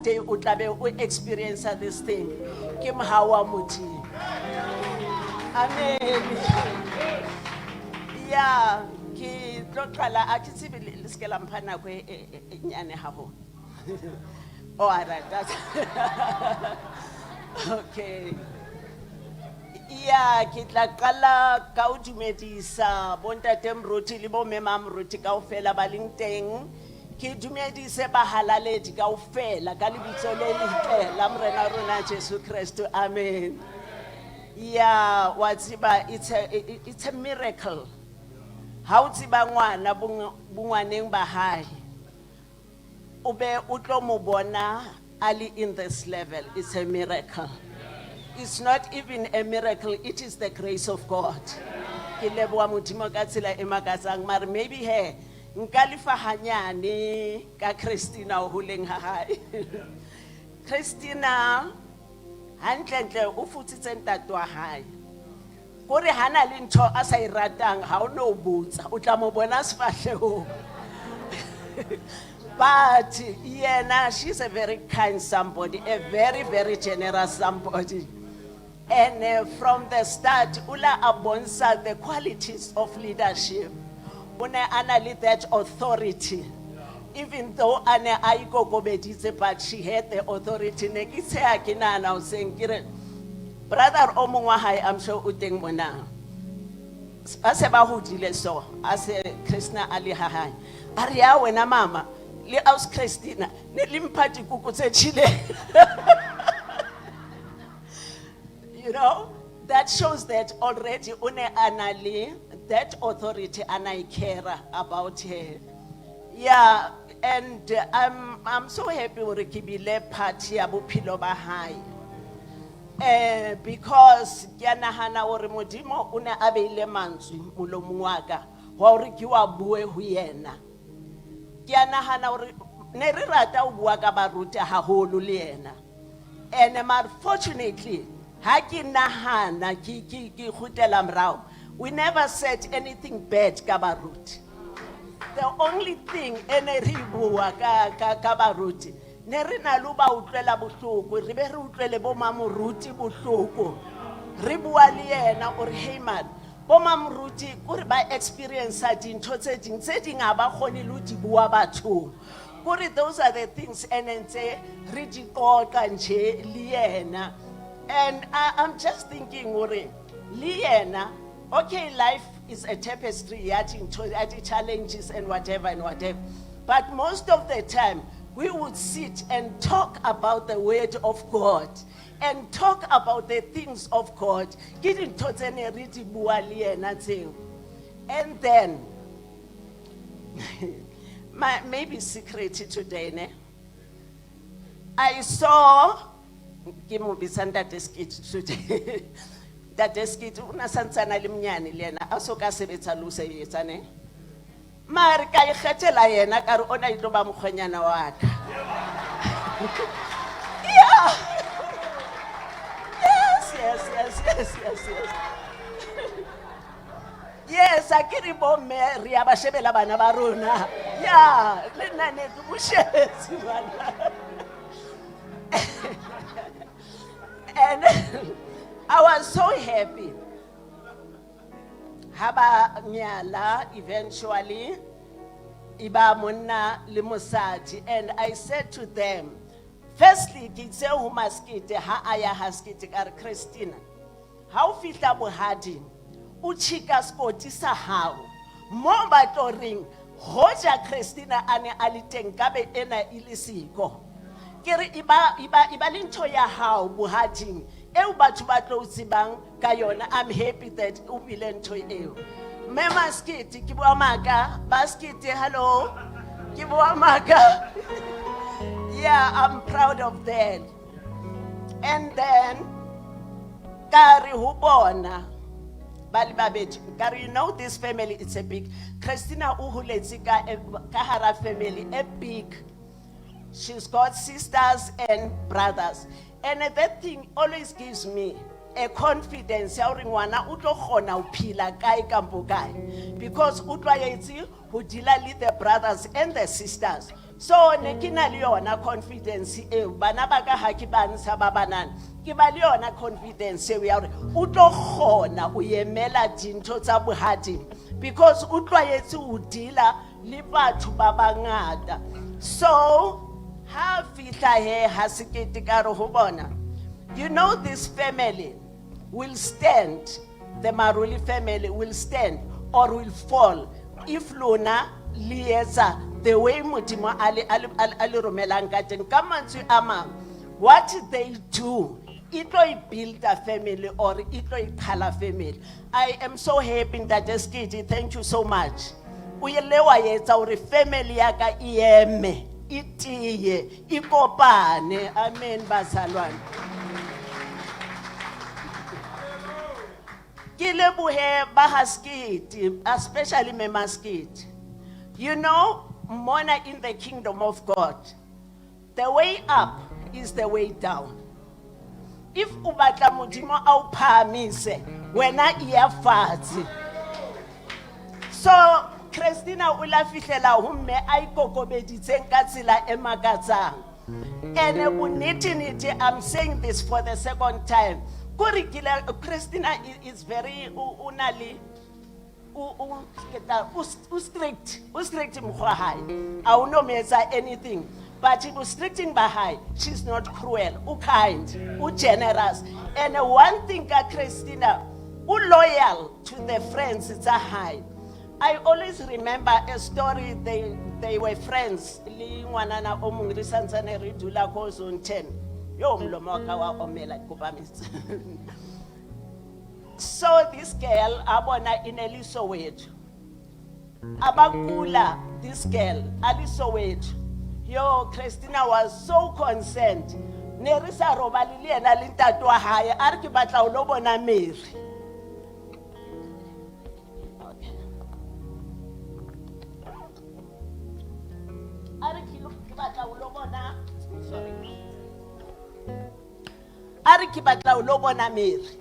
Day o tlabe o experience this thing. Ke mohau wa Modimo. Amen. Ya, ke tlo qala, a ke tsebe le se ke la mpha nako e nyane haholo. Oh, all right. That's okay. Ya, ke tla qala ka ho dumedisa bontate Moruti le bomme Mamoruti kaofela ba leng teng. Ke dumedise bahalaledi kaofela ka lebitso le letle la Morena wa rona Jesu Kreste. Amen. Ya, wa tseba, it's a miracle. Ha o tseba ngwana bongwaneng ba hae, o be o tlo mo bona a le in this level, it's a miracle. It's not even a miracle, it is the grace of God. Ke leboha Modimo ka tsela e makatsang, mare maybe he nka lefa hanyane ka Christina ho holeng ha hae. Christina hantlentle o futsitse ntate wa hae. Kore hana le ntho a sa e ratang, ha o no botsa, o tla mo bona sefahlehong. But yena, she's a very kind somebody, a very, very generous somebody. And from the start, ula abonsa the qualities of leadership. O ne a na le that authority. Even though a ne a ikokobeditse, but she had the authority. Ne ke tsheha ke nahana hoseng, ke re, brother o mong wa hae, I'm sure o teng mona. Ba se ba hodile so, a se Christina a le ha hae. A re, "Ya wena mama, le aus Christina, ne le mpha dikuku tse tjheleng." That shows that already o ne a na le that authority and I care about her. Yeah, and I'm so happy hore ke bile part ya bophelo ba hae. Because ke a nahana hore Modimo o ne a beile mantswe molomong wa ka wa hore ke wa bue ho yena. Ke a nahana hore ne re rata ho bua ka baruti haholo le yena. And fortunately, ha ke nahana ke kgutlela morao, we never said anything bad ka baruti. The only thing e ne re bua ka baruti, ne re na le ho ba utlwela bohloko, re be re utlwele bo mamoruti bohloko. Re bua le yena o re, hey man, bo mamoruti kore ba experience dintho tse ding, tse ding ha ba kgone le ho di bua bathong. Kore those are the things ene ntse re di qoqa nje le yena. And I'm just thinking hore le yena, okay, life is a tapestry ya dintho, ya di-challenges and whatever and whatever. But most of the time, we would sit and talk about the word of God and talk about the things of God. Ke dintho tse ne re di bua le yena tseo. And then, my, maybe secret today, ne? I saw, ke mo bitsa Ntate Skit today. Ntate Skit, o na santsana le monyane le yena, a so ka sebetsa le ho sebetsa, ne? Mare ka ikgethela yena, ka re ona e tlo ba mokgwenyana wa ka. Yeah. Yes. Yes, a ke re bomme re a ba shebela bana ba rona. Yeah, le nna ne ke mo shebetse ngwana. And I was so happy. Ha ba nyala eventually, iba monna le mosadi. And I said to them, firstly, ke itse ho Maskete, ha a ya ha Skete, ka re, Christina, ha o fihla bohading, o tjhika sekoti sa hao. Mo ba tlo reng, hoja Christina a ne a le teng, ka be ena e le siko. Ke re, eba le ntho ya hao bohading, eo batho ba tlo o tsebang ka yona. I'm happy that o bile ntho eo. Mme Maskete, ke bua maka. Baskete, hello. Ke bua maka. Yeah, I'm proud of that. And then, ka re ho bona, ba le babedi, ka re, you know this family, it's a big. Christina o holetse ka hara family, a big. She's got sisters and brothers. And that thing always gives me a confidence ya hore ngwana o tlo kgona ho phela kae kampo kae. Because o tlwaetse ho deala le the brothers and the sisters. So ne ke na le yona confidence eo, bana ba ka ha ke ba ntsha ba banana, ke ba le yona confidence eo ya hore o tlo kgona o emela dintho tsa bohading because o tlwaetse ho deala le batho ba bangata. So ha fihla he ha sekete ka re ho bona, you know this family will stand, the Maruli family will stand or will fall if lona le etsa the way Modimo a le romelang ka teng. Ka mantswe a mang, what they do e tlo e build-a family or e tlo e qhala family. I am so happy, Ntate Skiti, thank you so much. O ile wa etsa hore family ya ka e eme, e tiye, e kopane. Amen, bazalwane. Ke lebohe ba ha Skiti, especially Mema Skiti. You know, mona in the kingdom of God, the way up is the way down. If o batla Modimo a o phahamise, wena e ya fatshe. So Christina o la fihlela ho mme a ikokobeditseng ka tsela e makatsang. Ene bonnete-nete, I'm saying this for the second time. Kore ke le Christina is very o na le o ke tla o strict, o strict mokgwa hae. A o no mo etsa anything. But bo stricting ba hae, she's not cruel, o kind, o generous. And one thing ka Christina, o loyal to the friends tsa hae. I always remember a story, they were friends, le ngwanana o mong re santsane re dula ko zone 10. Yo molomo wa ka wa omela, ke kopa metsi. So this girl, a bona e ne le Soweto. A ba kula, this girl, a le Soweto. Yo, Christina was so concerned. Ne re sa robale le yena le ntate wa hae, a re ke batla ho lo bona Mary. Okay. A re ke batla ho lo bona, sorry. A re ke batla ho lo bona Mary.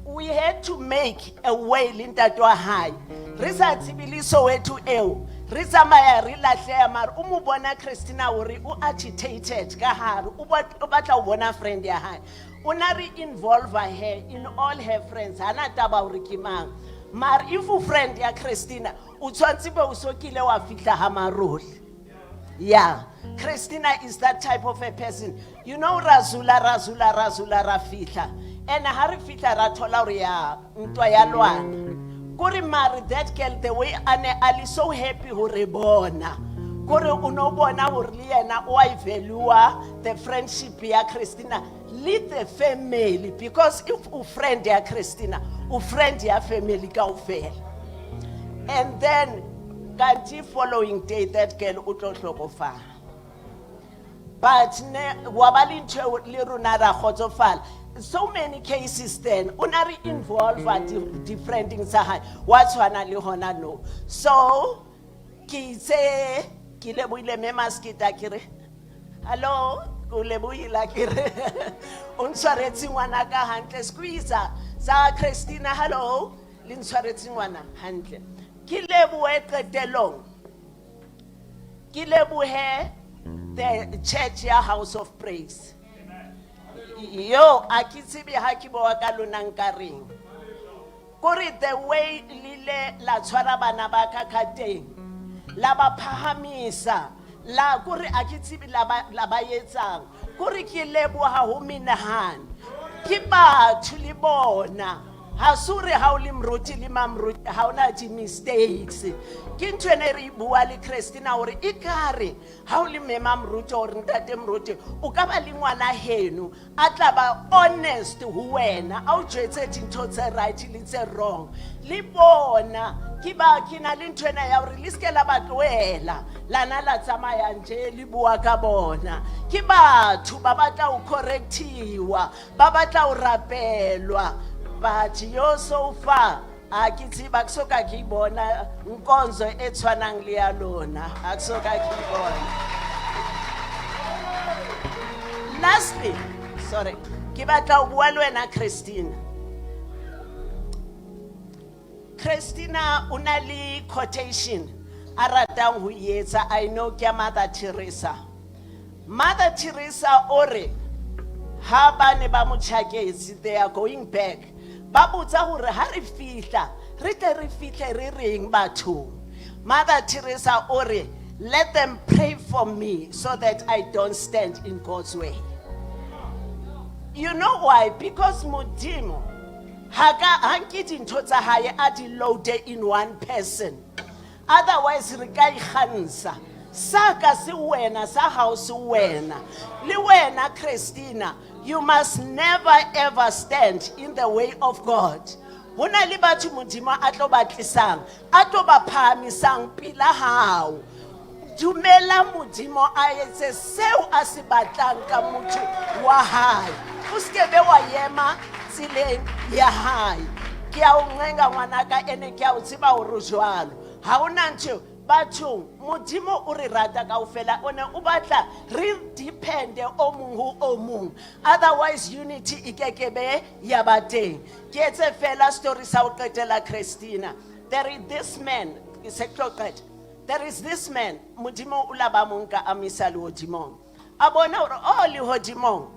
We had to make a way le ntate wa hae. Re sa tsebe le Soweto eo. Re tsamaya re lahleha mara o mo bona Christina hore o agitated ka hare, o batla ho bona friend ya hae. O na re involve her in all her friends. Hana taba hore ke mang. Mara if o friend ya Christina, o tshwantse be o so kile wa fihla ha Marole. Yeah, Christina is that type of a person. You know, Razula, Razula, Razula, Rafihla. And ha re fihla ra thola hore ya ntwa ya lwana. Kore mare that girl, the way a ne a le so happy hore bona. Kore o no bona hore le yena o a e value the friendship ya Christina le the family, because if o friend ya Christina, o friend ya family kaofela. And then kanti following day that girl o tlo hlokofala. But ne wa ba le ntho eo le rona ra kgotsofala. So many cases then o na re involve different things tsa hae, wa tshwana le hona no. So ke itse ke lebohile mme Maskita, ke re hello, o lebohile ke re o ntshwaretse ngwana ka hantle. Squeezer sa Christina, hello, le ntshwaretse ngwana hantle. Ke lebohe qetellong, ke lebohe the church ya House of Praise. Yo a ke tsebe ha ke boa ka lona nka reng. Kore the way lile la tshwara bana ba ka ka teng, la ba phahamisa, la kore a ke tsebe la ba etsang. Kore ke leboha ho menahane. Ke batho le bona. Ha se hore ha o le moruti le mamruti ha ona di-mistakes. Ke ntho ene re e bua le Christina hore ekare ha o le mme moruti hore ntate moruti o ka ba le ngwana heno a tla ba honest ho wena, a o jwetse dintho tse right le tse wrong. Le bona ke ba ke na le ntho ena ya hore le seke la ba tlohela lana la tsamaya nje le bua ka bona. Ke batho ba batla ho correctiwa, ba batla ho rapelwa. But yo so far a ke tseba ke soka ke bona nkonzo e tshwanang le ya lona, ha ke soka ke bona. Lastly, sorry, ke batla ho bua le wena Christina. Christina o na le quotation a ratang ho e etsa, I know ke ya Mother Teresa. Mother Teresa o re ha ba ne ba mo tjhaketse, they are going back, ba botsa hore ha re fihla re tle re fihle re reng bathong. Mother Teresa o re, let them pray for me so that I don't stand in God's way. You know why? Because Modimo ha ka ha nke dintho tsa hae a di load in one person. Otherwise re ka ikgantsha. Sa ka se wena, sa hao se wena. Le wena Christina, you must never ever stand in the way of God. Ho na le batho Modimo a tlo ba tlisang, a tlo ba phahamisang pela hao. Dumela Modimo a etse seo a se batlang ka motho wa hae. O se be wa ema tseleng ya hae. Ke a o ncenga ngwanaka, ene ke a o tseba hore o jwalo. Ha hona ntho bathong, Modimo o re rata kaofela, o ne o batla re depende o mong ho o mong, otherwise unity e kekebe ya ba teng. Ke etse fela story sa ho qetela, Christina. There is this man, ke se tlo qeta. There is this man, Modimo o la ba mo nka a mo isa lehodimong. A bona hore, oh, lehodimong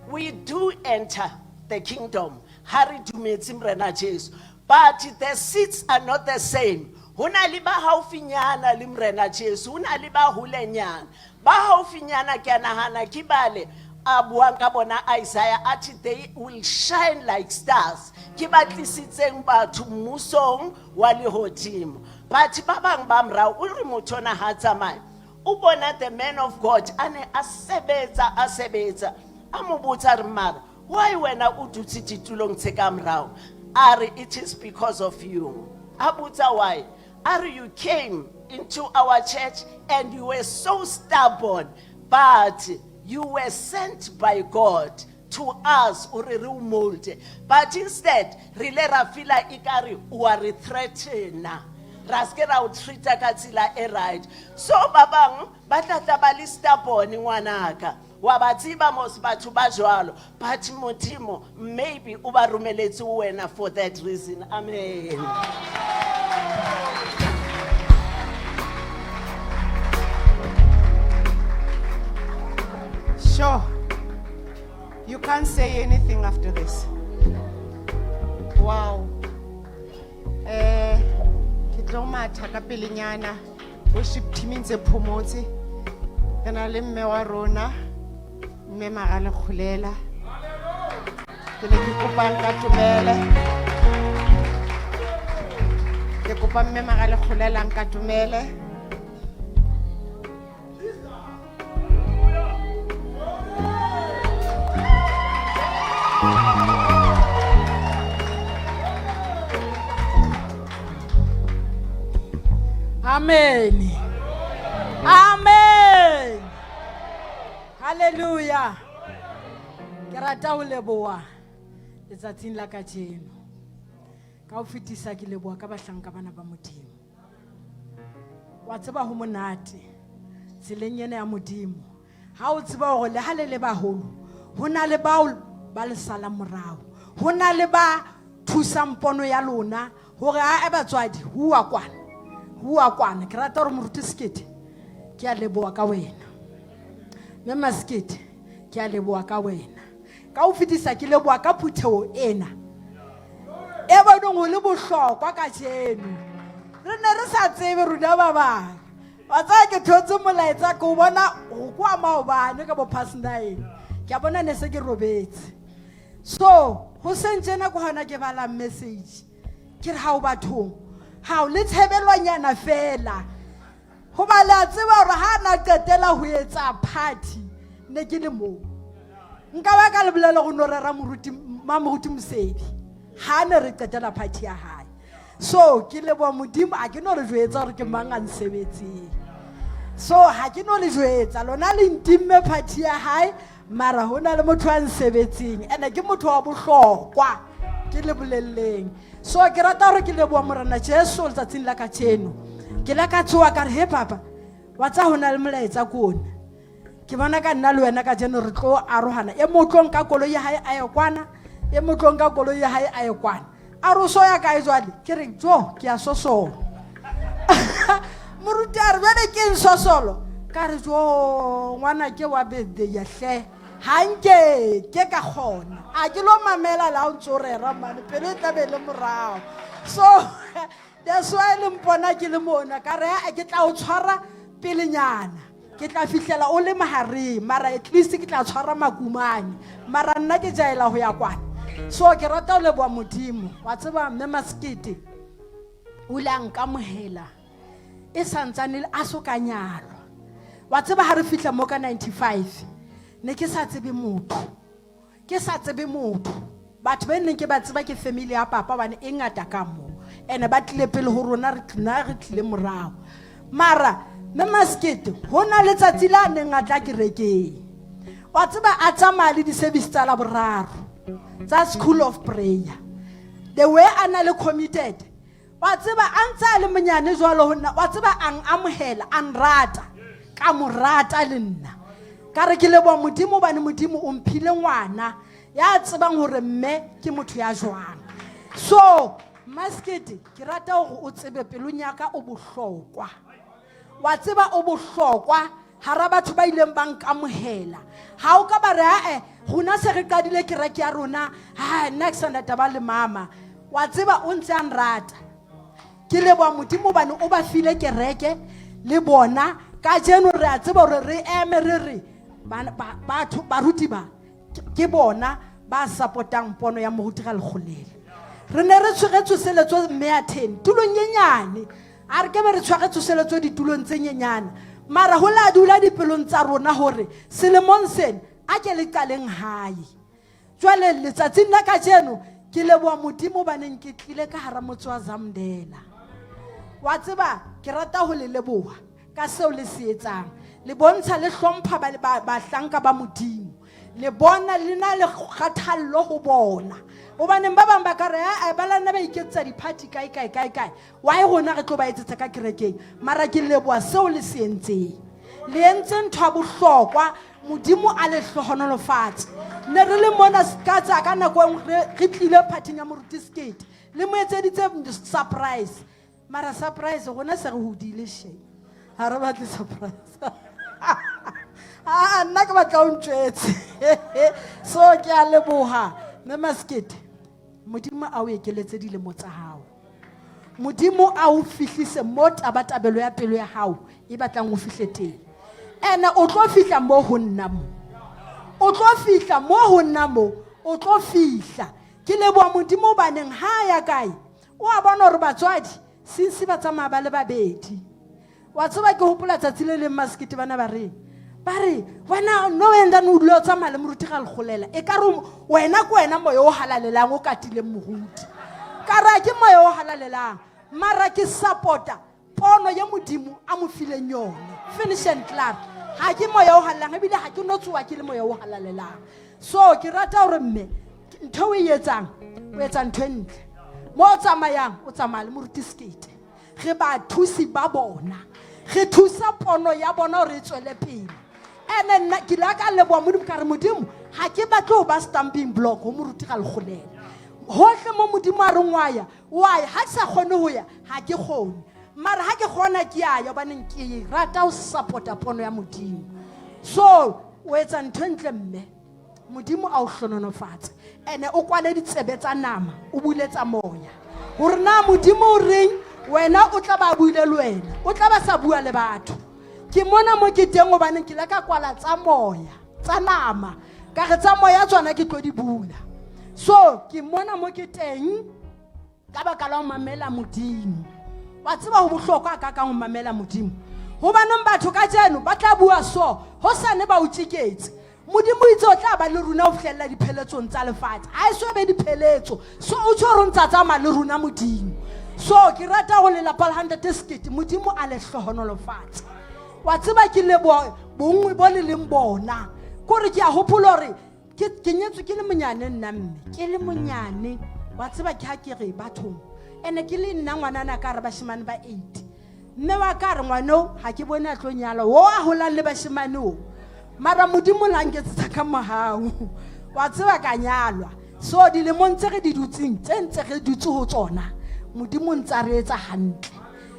we do enter the kingdom ha re dumetse Morena Jesu, but the seats are not the same. Ho na le ba haufinyana le Morena Jesu, ho na le ba holenyana. Ba haufinyana ke a nahana ke bale a buang ka bona Isaiah, athi they will shine like stars, ke ba tlisitseng batho mmusong wa lehodimo. But ba bang ba morao, o re motho ona ha tsamaya, o bona the man of God a ne a sebetsa, a sebetsa, a mo botsa re, mara why wena o dutse ditulong tse ka morao? A re, it is because of you. A botsa why? A re, you came into our church and you were so stubborn, but you were sent by God to us o re re o molde, but instead re ile ra feela ekare o a re threatena, ra se ke ra o treata ka tsela e right. So ba bang ba tla tla ba le stubborn, ngwanaka, wa ba tseba mos batho ba jwalo, but Modimo maybe o ba romeletse wena for that reason. Amen. Sure. You can't say anything after this. Wow. Ke tlo matha ka pelenyana. Worship team e ntse phomotse. Re na le mme wa rona, mme Magale Kgolela. Ke ne ke kopa nkatomele. Ke kopa mme Magale Kgolela nkatomele. Amen. Amen. Hallelujah. Ke rata ho leboha letsatsing la kajeno. Ka ho fetisa ke leboha ka bahlanka bana ba Modimo. Wa tseba ho monate tseleng ena ya Modimo. Ha o tseba hore le ha le le baholo, ho na le bao ba le salang morao. Ho na le ba thusang pono ya lona hore a e batswadi huwa kwana. Huwa kwana. Ke rata hore moruti Sekete ke a leboha ka wena. Mme Masekete ke a leboha ka wena. Ka ho fetisa ke leboha ka phutheho ena e boneng ho le bohlokwa kajeno. Re ne re sa tsebe rona ba bang. Wa tseba ke thotse molaetsa ke o bona go kwa maobane ka bo past 9. Ke a bona ne se ke robetse. So ho seng tjena ke hona ke balang message. Ke re ha o bathong. Ha o le tshebelwanyana fela. Hoba le a tseba hore ha na qetela ho etsa party ne ke le moo. Nka ba ka le bolela go no rera moruti Mamoruti Mosedi ha ne re qetela party ya hae. So ke leboha Modimo, a ke no le jwetsa hore ke mang a nsebetseng. So ha ke no le jwetsa lona le ntimme party ya hae, mara ho na le motho a nsebetseng ene ke motho wa bohlokwa ke le bolelleng. So ke rata hore ke leboha Morena Jesu letsatsing la kajeno. Ke la ka tsoha ka re he papa, wa tsa ho na le molaetsa ko ona. Ke bona ka nna le wena kajeno re tlo arohana. E motlong ka koloi ya hae a ye kwana, e motlong ka koloi ya hae a ye kwana. A re o so ya kae jwale? Ke re jo ke a sosola. Moruti a re jale ke eng sosolo? Ka re jo ngwana ke wa birthday ya hle. Ha nke ke ka kgona. A ke lo mamela la o ntso rera mane pelo e tla be le morao. So that's why le mpona ke le mona ka re a ke tla o tshwara pelenyana. Ke tla fihlela o le mahareng mara at least ke tla tshwara makumane. Mara nna ke jaela ho ya kwana. So ke rata ho leboha Modimo. Wa tseba mme Masekete o ile a nkamohela e santsane a so ka nyalwa. Wa tseba ha re fihla mo ka 95 ne ke sa tsebe motho. Ke sa tsebe motho. Batho ba neng ke ba tseba ke family ya papa hobane e ngata ka mo. Ene ba tlile pele ho rona re nna re tlile morao. Mara mme Masekete ho na letsatsi la neng a tla kerekeng. Wa tseba a tsamaya le di-service tsa Laboraro tsa School of Prayer. The way a na le committed. Wa tseba a ntse a le monyane jwalo ho nna, wa tseba a amohela, a nrata. Ka mo rata le nna. Ka re ke leboha Modimo hobane Modimo o mphile ngwana ya tsebang hore mme ke motho ya jwang. So Masekete ke rata hore o tsebe pelong ya ka o bohlokwa. Wa tseba o bohlokwa hara batho ba ileng ba nkamohela. Ha o ka ba re ae rona se re qadile kereke ya rona, ha nna ke sana taba le mama. Wa tseba o ntse a nrata. Ke leboha Modimo hobane o ba file kereke le bona. Kajeno re a tseba hore re eme re re batho baruti ba ke bona ba supportang pono ya moruti Ralekgolela. Re ne re tshwere tsoseletso mme ya 10 tulong e nyane. A re ke be re tshware tsoseletso ditulong tse nyenyana. Mara ho la dula dipelong tsa rona hore selemong sena a ke le qaleng hae. Jwale letsatsing la kajeno ke leboha Modimo baneng ke tlile ka hara motse wa Zamdela. Wa tseba ke rata ho le leboha ka seo le se etsang. Le bontsha le hlompha bahlanka ba Modimo. Le bona le na le kgathallo ho bona. Hobaneng ba bang ba ka re a ba la nna ba iketsetsa di-party kae kae kae kae. Why rona re tlo ba etsetsa ka kerekeng? Mara ke leboha seo le se entseng. Le entse ntho ya bohlokwa. Modimo a le hlohonolofatse. Ne re le mona ka tsa ka nako e nngwe re tlile party-ing ya moruti Sekete. Le mo etseditse surprise. Mara surprise rona se re hodile shame. Ha re batle surprise. Ah, nna ke batla o ntjwetse. So ke a leboha mme Masekete. Modimo a o ekeletse dilemo tsa hao. Modimo a o fihlise mo tabatabelo ya pelo ya hao e batlang o fihle teng. Ene o tlo fihla mo ho nna mo. O tlo fihla mo ho nna mo. O tlo fihla. Ke leboha Modimo hobaneng ha ya kae. O a bona hore batswadi since ba tsamaya ba le babedi. Wa tseba ke hopola tsatsi le leng Masekete bana ba reng. Ba re wena no wena o dula o tsamaya le moruti Ralekgolela. E ka re wena ke wena moya o halalelang o katileng moruti. Ka re ke moya o halalelang. Mara ke support-a pono ye Modimo a mo fileng yona. Finish and klaar. Ha ke moya o halalelang ebile ha ke no tsoha ke le moya o halalelang. So ke rata hore mme ntho o e etsang o etsa ntho e ntle. Mo o tsamayang o tsamaya le moruti Sekete. Re bathusi ba bona. Re thusa pono ya bona hore e tswele pele. Ene nna ke la ka leboha Modimo ka re Modimo ha ke batle ho ba stumbling block ho moruti Ralekgolela. Hohle mo Modimo a reng wa ya, wa ya. Ha ke sa kgone ho ya, ha ke kgone. Mara ha ke kgona ke a ya hobaneng ke rata ho support-a pono ya Modimo. So o etsa ntho e ntle mme. Modimo a o hlononofatse. Ene o kwale ditsebe tsa nama, o bule tsa moya. Hore na Modimo o reng, wena o tla ba buile le wena. O tla ba sa bua le batho. Ke mona mo ke teng hobaneng ke ile ka kwala tsa moya, tsa nama. Ka re tsa moya tsona ke tlo di bula. So ke mona mo ke teng ka baka la ho mamela Modimo. Wa tseba ho bohlokwa ka kang ho mamela Modimo. Hobaneng batho kajeno ba tla bua so, hosane ba o tjeketse. Modimo o itse o tla ba le rona ho fihlella dipheletsong tsa lefatshe. Ha e so be dipheletso. So o tjho hore o ntsa tsamaya le rona Modimo. So ke rata ho lelapa la Ntate Sekete, Modimo a le hlohonolofatse. Wa tseba ke leboha bonngwe bo le leng bona. Kore ke a hopola hore ke nyetswe ke le monyane nna mme, ke le monyane. Wa tseba ke ha ke re bathong. Ene ke le nna ngwanana ka re bashemane ba 8. Mme wa ka re ngwaneo ha ke bone a tlo nyalwa, o a holang le bashemane o. Mara Modimo la nketsetsa ka mohau. Wa tseba ka nyalwa. So dilemong tse re di dutseng, tse ntse re dutse ho tsona, Modimo ntsa re etsa hantle.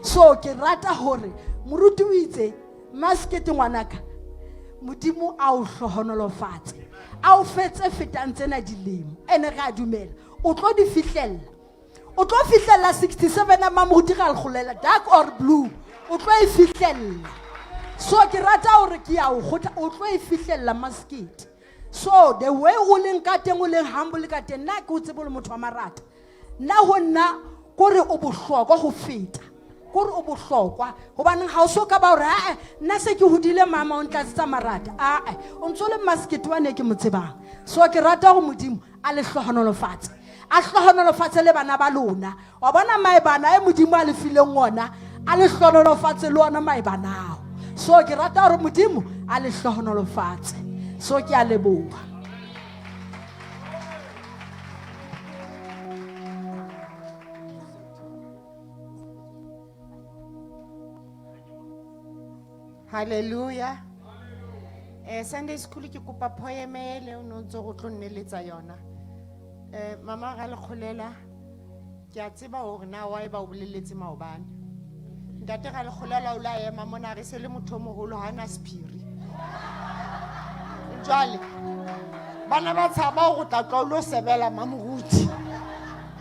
So ke rata hore Moruti o itse Masekete ngwanaka, Modimo a o hlohonolofatse, a o fetse fetang tsena dilemo. Ene re a dumela o tlo di fihlella, o tlo fihlella 67 a Mamoruti Ralekholela, dark or blue, o tlo e fihlella. So ke rata hore ke ya o kgotha, o tlo e fihlella Masekete. So the way o leng ka teng, o leng humble ka teng, nna ke o tsebe o le motho wa marata. Nna ho nna kore o bohlokwa ho feta, kore o bohlokwa hobaneng ha o so ka ba hore ae nna se ke hodile mama o ntlatsetsa marata, ae o ntso le Masekete wa ne ke mo tsebang. So ke rata hore Modimo a le hlohonolofatse, a hlohonolofatse le bana ba lona. Wa bona maebana e Modimo a le fileng ona, a le hlohonolofatse le ona maebana ao. So ke rata hore Modimo a le hlohonolofatse. So ke a leboha. Hallelujah. Sunday school ke kopa poem ele o no ntse go tlo nneletsa yona. Mama Ralekholela, ke a tseba hore na wa e ba o boleletse maobane. Ntate Ralekholela o la ema mona re se le motho o moholo ha na sephiri. Jwale bana ba tshaba hore o tla tloha o lo sebela Mamoruti.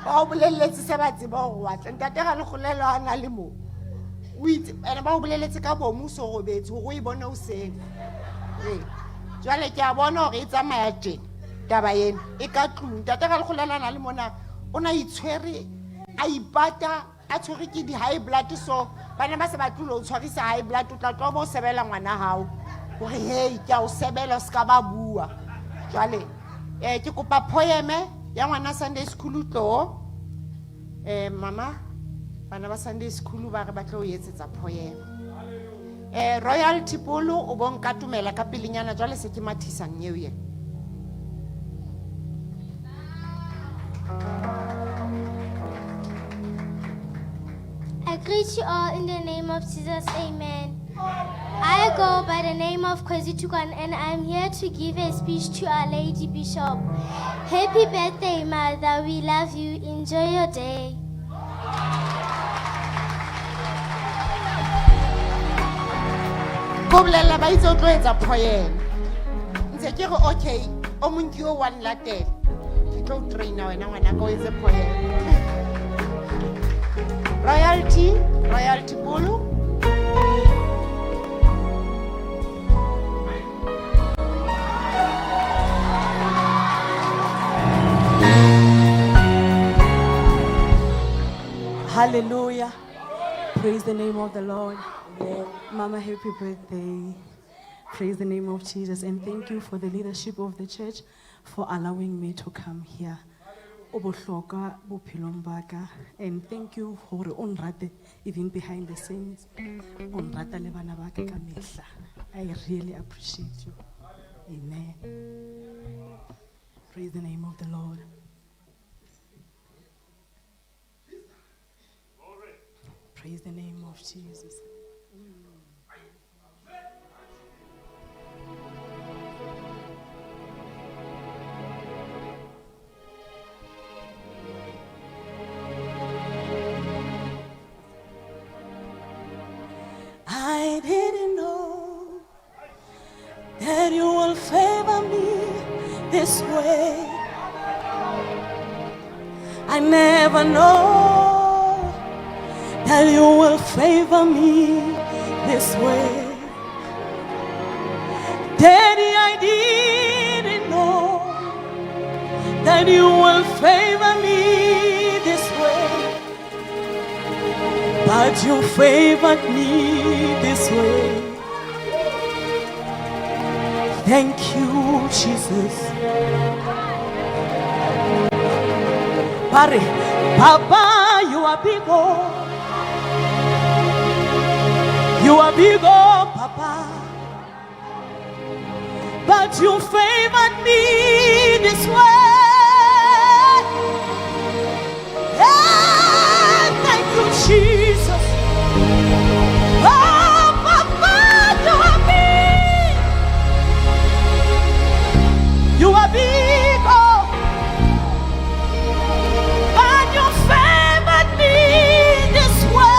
Ba o boleletse se ba tseba hore wa tla. Ntate Ralekholela ha na le mo. O itse ene ba o boleletse ka bomo o so robetse hore o e bone hoseng. Ee. Jwale ke a bona hore e tsamaya tjena taba ena e ka tlung. Ntate Ralekholela na le mona o na itshwere a ipata a tshwere ke di-high blood, so bana ba se ba tlilo o tshwarisa high blood, o tla tloha bo sebela ngwana hao hore hey ke a o sebela o se ka ba bua. Jwale ke kopa poeme ya ngwana Sunday school tlo. Mama bana ba Sunday school ba re ba tlo o etsetsa poem. Royalty Polo o bo nka tumela ka pelenyana, jwale se ke mathisang eo yena. I greet you all in the name of Jesus, amen. I go by the name of Kwezi Tukan and I'm here to give a speech to Our Lady Bishop. Happy birthday, Mother. We love you. Enjoy your day. Ko bolella ba itse o tlo etsa poem. Ntse ke re okay, o mong ke o wa nlatela. Ke tlo o traina wena ngwana ka o etse poem. Royalty, Royalty Polo. Hallelujah. Praise the name of the Lord. Mama, happy birthday. Praise the name of Jesus. And thank you for the leadership of the church for allowing me to come here. O bohlokwa bophelong ba ka. And thank you hore o nrate even behind the scenes. O nrata le bana ba ka ka mehla. I really appreciate you. Amen. Praise the name of the Lord. Praise the name of Jesus. I didn't know that you will favor me this way. I never know that you will favor me this way. Daddy, I didn't know that you will favor me this way. But you favored me this way. Thank you, Jesus. Pare, Papa, you are big, oh. You are big, oh, Papa. But you favored me this way. Yeah, thank you, Jesus. Oh, Papa, you are big. You are big, oh. But you favored me this way.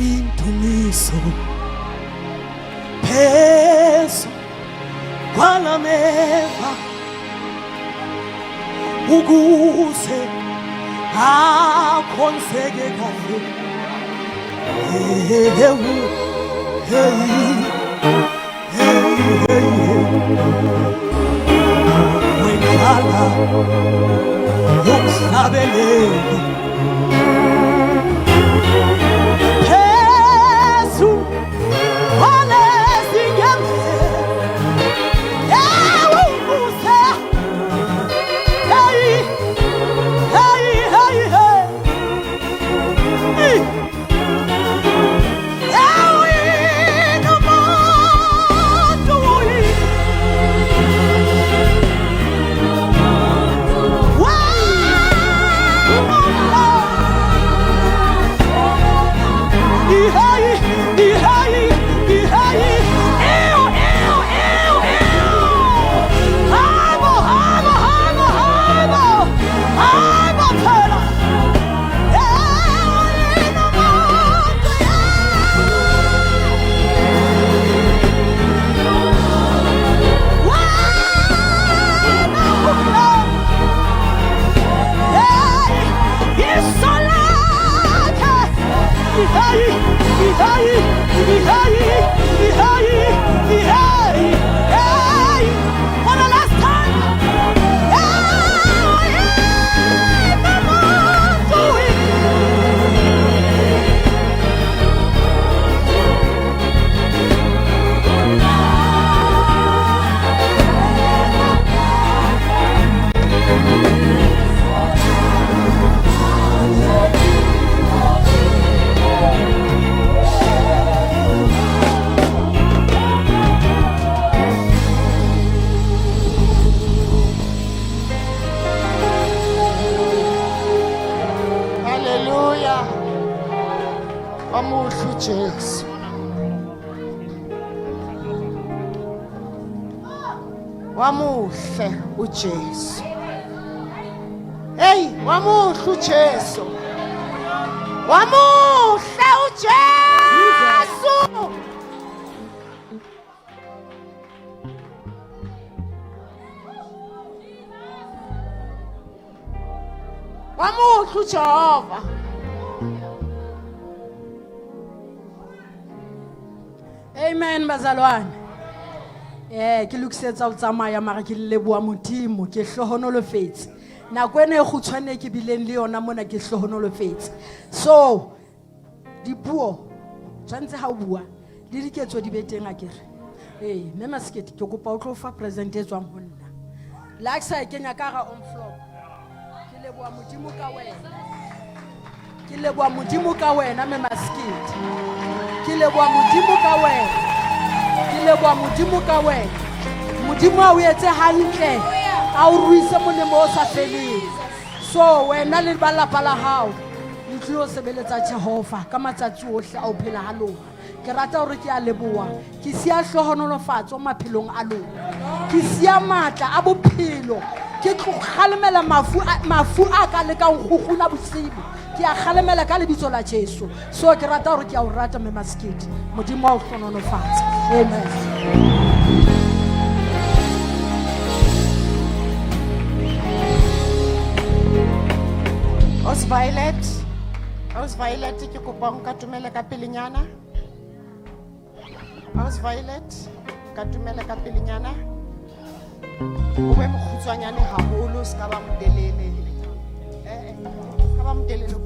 Indumiso phezu kwalameva ukuze akhonzeke kahle Ewu, hey, hey, hey, hey. Wendlala yomhlabeleli phezu kwalezingembe ewukuze hey hey hey hey Ewina umuntu For the last time. Haleluya. Wamuhle uJesu. Wamuhle uJesu. Hey, wamuhle uJesu. Wamuhle uJesu. Wamuhle uJehova. Amen bazalwane. Eh ke lokisetsa ho tsamaya mara ke leboha Modimo ke hlohonolofetse. Nako ena e kgutshwane ke bileng le yona mona ke hlohonolofetse. So dipuo tshwanetse ha o bua le diketso di be teng akere. Eh mme Masekete ke kopa o tlo fa present e tswang ho nna. Le ha ke sa e kenya ka hara envelope. Ke leboha Modimo ka wena. Ke leboha Modimo ka wena mme Masekete. Ke leboha Modimo ka wena. Ke leboha Modimo ka wena. Modimo a o etse hantle. A o ruise molemo o sa feleng. So wena le ba lapa la hao le tlilo sebeletsa Jehova ka matsatsi ohle a o phela ha lona. Ke rata hore ke a leboha. Ke siya hlohonolofatso maphelong a lona. Ke siya matla a bophelo. Ke tlo kgalemela mafu a, mafu a ka lekang kgukguna bosibu. Ke a kgalemela ka lebitso la Jesu. So ke rata hore ke a o rata mme Masekete. Modimo a o hlohonolofatse. Amen. Os Violet. Os Violet ke kopa o nkatomele ka pelenyana. Os Violet, katomele ka pelenyana. O be mokgutshwanyane haholo, se ka ba motelele. Eh, eh, se ka ba motelele.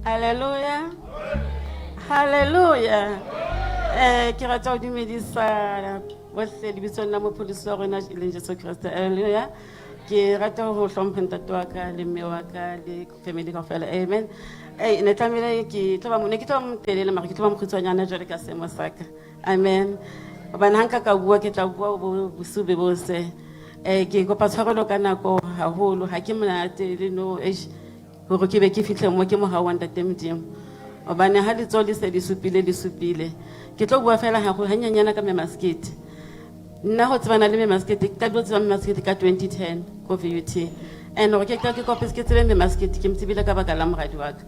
Hallelujah. Hallelujah. Eh ke rata ho dumedisa bohle lebitsong la mopholosi wa rona e leng Jesu Kreste. Hallelujah. Ke rata ho hlompha ntate wa ka le mme wa ka le family kaofela. Amen. Eh ne tlamehile ke tlo ba ne ke tlo ba motelele mara ke tlo ba mokgutshwanyane jwale ka seemo sa ka. Amen. Hobane ha nka ka bua ke tla bua bo bosiu be bo se. Eh ke kopa tshwarelo ka nako haholo ha ke monate le no eish hore ke be ke fihle mo ke mohau wa ntate Modimo. Hobane ha letsoho le se le supile le supile. Ke tlo bua fela haholo hanyenyana ka mme Masekete. Nna ho tsebana le mme Masekete ke qadile ho tseba mme Masekete ka 2010 ko VUT. And hore ke ke kope ke tsebe mme Masekete ke mo tsebile ka baka la moradi wa ka.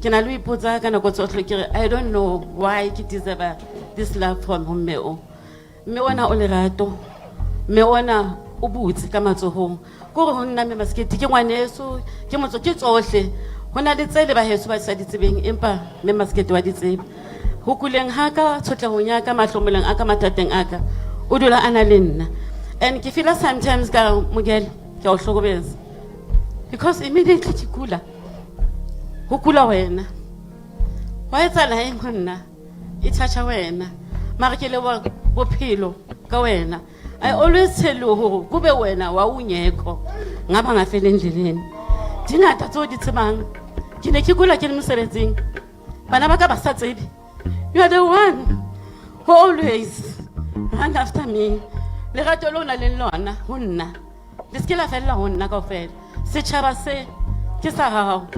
Ke na le ho ipotsa ka nako tsohle ke re I don't know why ke deserve this love from ho mme o. Mme ona o lerato, mme ona o butse ka matsohong. Ke hore ho nna mme Masekete ke ngwaneso, ke motso ke tsohle. Ho na le tse le ba heso ba sa di tsebeng empa mme Masekete wa di tseba. Ho kuleng ha ka, tshotlehong ya ka, mahlomoleng a ka, mathateng a ka, o dula a na le nna. And ke feela sometimes ka Mogele, ke a o hlokobetsa. Because immediately ke kula. Ho kula wena. Hwa etsahala eng ho nna? E touch-a wena. Mara ke leboha bophelo ka wena. I always tell you hore kube wena wawungekho ngaba ngafela endleleni. Di ngata tseo di tsebang. Ke ne ke kula ke le mosebetsing. Bana ba ka ba sa tsebe. You are the one who always run after me. Lerato le o nang le lona ho nna le se ke la fella ho nna kaofela. Setjhaba se ke sa hao.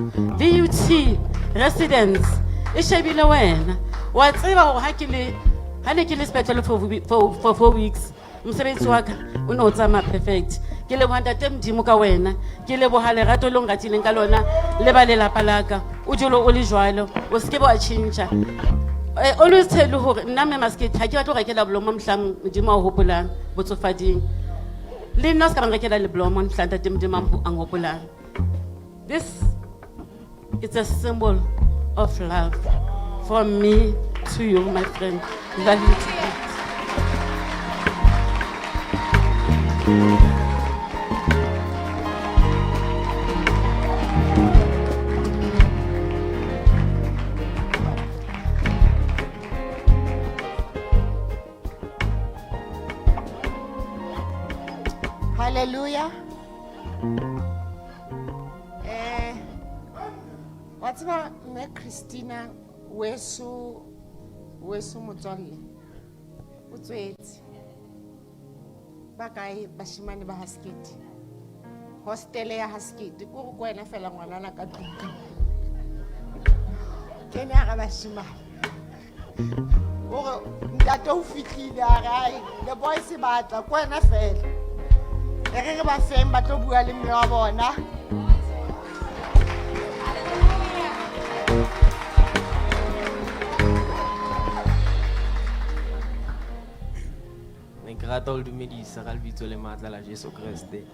VUT residence e shebile wena. Wa tseba hore ha ke le ha ne ke le sepetlele for 4 weeks mosebetsi wa ka o ne o tsamaya perfect. Ke leboha ntate Modimo ka wena. Ke leboha lerato le o nratileng ka lona le ba lelapa la ka. O dule o le jwalo, o se ke wa tjhentjha. I always tell you hore nna mme Masekete ha ke batle ho rekela bolomo mohlang Modimo a o hopolang botsofading. Le nna o se ka ba nrekela leblomo mohlang ntate Modimo a nhopolang. This is a symbol of love from me to you, my friend. Love you to death. Hallelujah. Wa tseba mme Christina weso motswalle o tswetse. Ba kae bashemane ba Haskete? Hostele ya Haskete, ke hore ke wena fela ngwanana ka tlung ka. Kene hara bashemane. Hore ntate o fihlile a re, ai, the boys ba tla, ke wena fela. E re re ba feng ba tlo bua le mme wa bona. Ne ke rata ho dumedisa ka lebitso le matla la Jesu Kreste.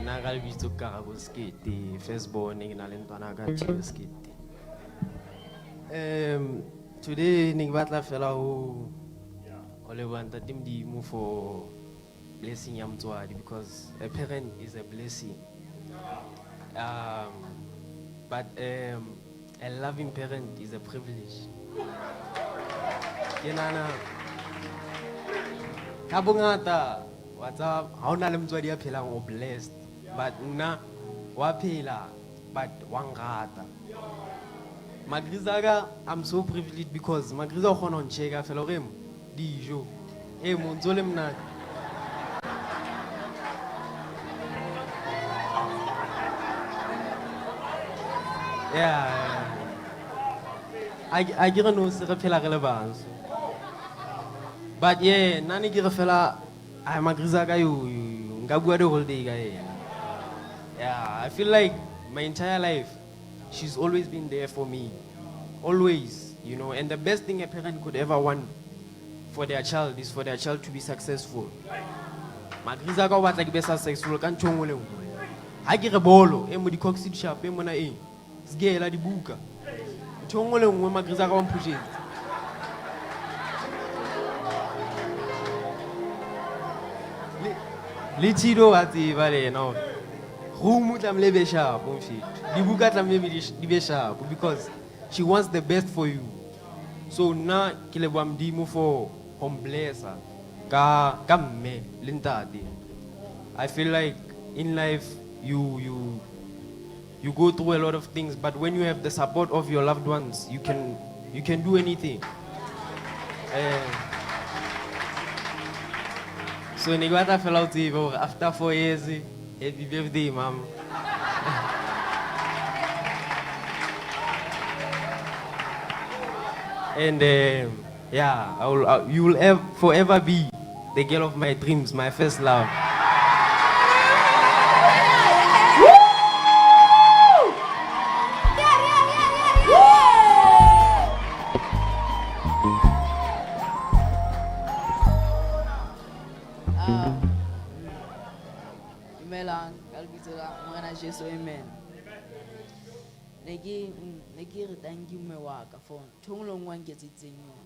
Nna ka lebitso ke Karabo Sekete, first born, ke na le ntwana ka Theo Sekete. Today ne ke batla fela ho leboha Ntate Modimo for blessing ya motswadi, because a parent is a blessing. But a loving parent is a privilege. Ke nahana ka bongata wa tseba ha o na le motswadi ya phelang o blessed, but nna wa phela but wa nrata. Magriza ka, I'm so privileged because Magriza o kgona ho ncheka fela hore mo dijo e mo ntso le monate. Yeah. A ke re no se re phela re le bang so. But yeah, nna ne ke re fela, ai, Magriza ka yo, yo, yo, nka bua the whole day ka yena. Yeah, I feel like my entire life, she's always been there for me. Always, you know, and the best thing a parent could ever want for their child is for their child to be successful. Magriza ka o batla ke be successful ka ntho e nngwe le nngwe. Ha ke re bolo, e mo di-cox di sharp, e mona eng, sekela dibuka. Ntho e nngwe le nngwe Magriza ka wa mphušetsa. Le Tito wa tseba le yena hore room tlamehile e be sharp, mfethu. Dibuka tlamehile di be sharp because she wants the best for you. So nna ke leboha Modimo for ho mblessa ka mme le ntate. I feel like in life you go through a lot of things, but when you have the support of your loved ones, you can do anything. So ne ke batla fela ho tseba hore after 4 years, happy birthday, mama. And yeah, I will, you will forever be the girl of my dreams, my first love. Jesu, amen. Ne ke ne ke re thank you mme wa ka for ntho e nngwe le nngwe a nketseditseng yona.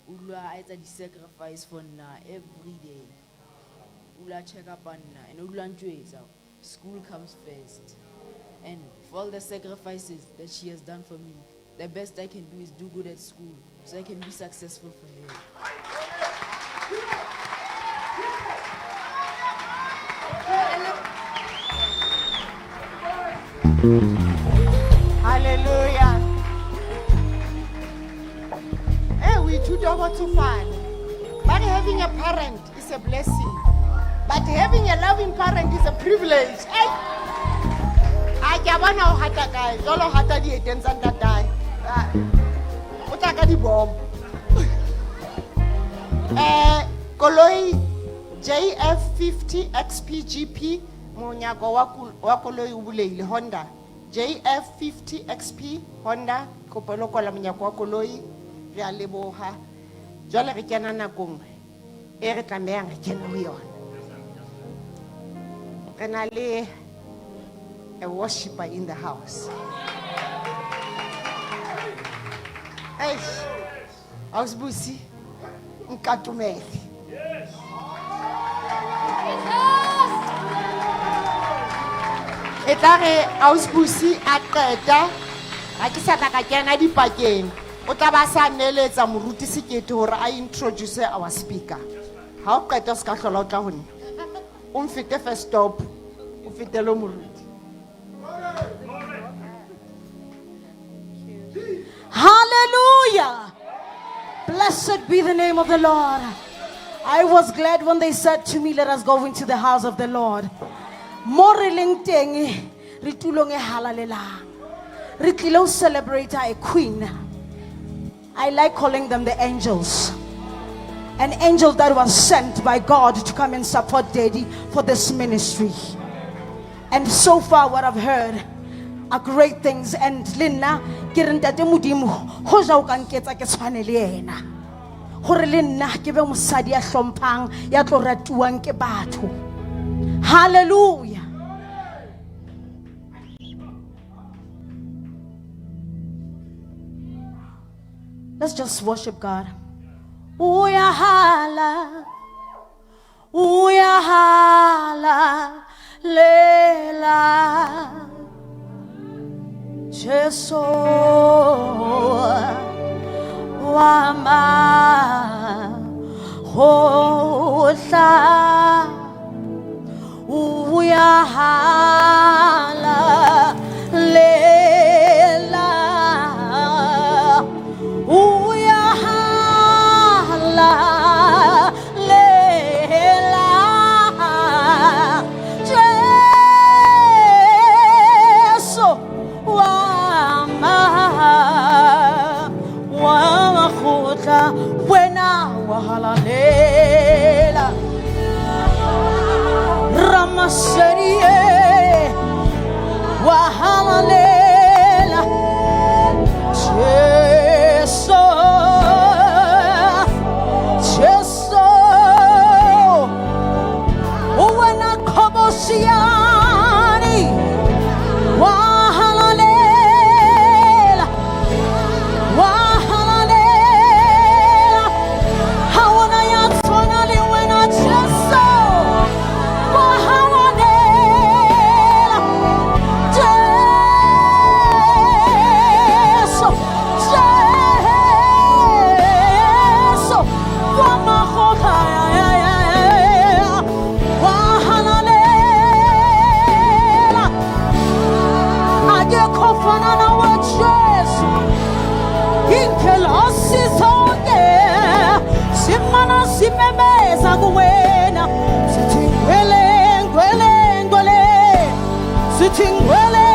O dula a etsa di-sacrifice for nna every day. O dula a check up on nna and o dula a ntjwetsa school comes first. And for all the sacrifices that she has done for me, the best I can do is do good at school so I can be successful for her. Hallelujah. Eh, we ithuta ho tsofala. But having a parent is a blessing. But having a loving parent is a privilege. Hey! A ke a bona o hata kae, jwale o hata dieteng tsa ntatae. Ah, o tla ka dibomo. Eh, koloi JF50 XPGP, monyako wa koloi o bulehile, Honda. JF50 XP Honda, kopo le kwala monyako wa koloi, re a leboha. Jwale re kena nakong e re tlamehang re kene ho yona. Re na le a worshipper in the house. Eish, Ausi Busi, nkatumele. E tla re Ausi Busi a qeta, ha ke sa tla ka kena dipakeng, o tla ba sa neletsa moruti Sekete hore a introduce our speaker. Ha o qeta o ska hlola o tla ho nna. O mfete first stop, o fetele moruti. Hallelujah. Blessed be the name of the Lord. I was glad when they said to me, let us go into the house of the Lord. Mo re leng teng, re tulong e halalelang. Re tlile ho celebrate a queen. I like calling them the angels. An angel that was sent by God to come and support Daddy for this ministry. And so far what I've heard are great things. And le nna ke re ntate Modimo, hoja o ka nketsa ke tshwane le yena. Hore le nna ke be mosadi ya hlomphang, ya tlo ratuwang ke batho. Hallelujah. Let's just worship God. Uyahala, uyahala, lela, Jesu wa makgotla. Uyahala, lela, uyahala, lela, Jesu wa makgotla, wena wa halalela. Ramasedi wa halalela. Jesu, Jesu, wena qhobosiyane wa halalela, wa halalela. Ha hona ya tshwana le wena Jesu, wa halalela. Jesu, Jesu, wa makgotla, wa halalela. Akekho ofana nawe Jesu, ingelosi zonke simana simemeza kuwena, sithi ngwele, ngwele, ngwele, sithi ngwele,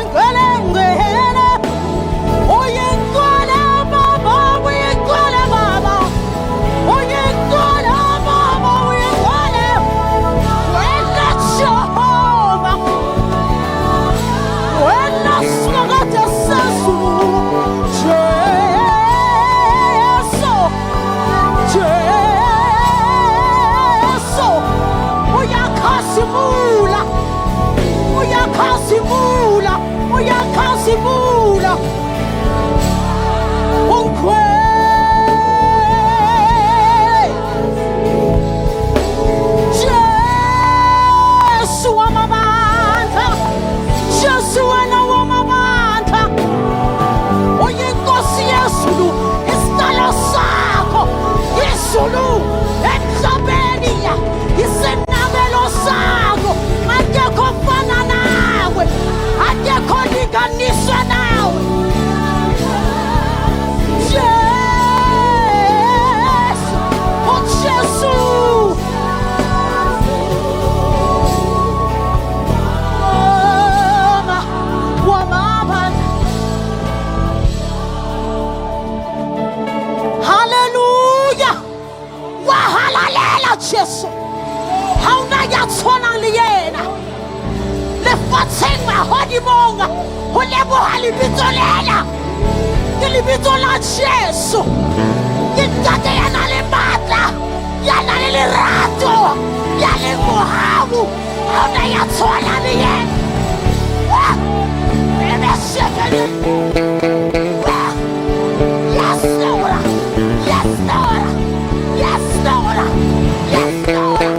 ngwele, ngwele. Uyingcwele Baba, uyingcwele Baba, uyingcwele Baba, uyingcwele. Wena Jehova, wena Simakade sezulu. Jesu, Jesu, uyakhazimula. Lefatsheng mahodimong ho leboha lebitso lena. Ke lebitso la Jesu. Ke ntate ya nang le matla, ya nang le lerato, ya leng mohau. Ha hona ya tshwanang le yena. Ah! Ebe shekele. Ah! Yes, Lord. Yes, Lord. Yes, Lord. Yes, Lord.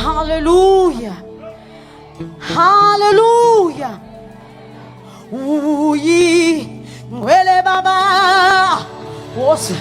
Hallelujah. Hallelujah. Uyi ngwele baba. Wosa.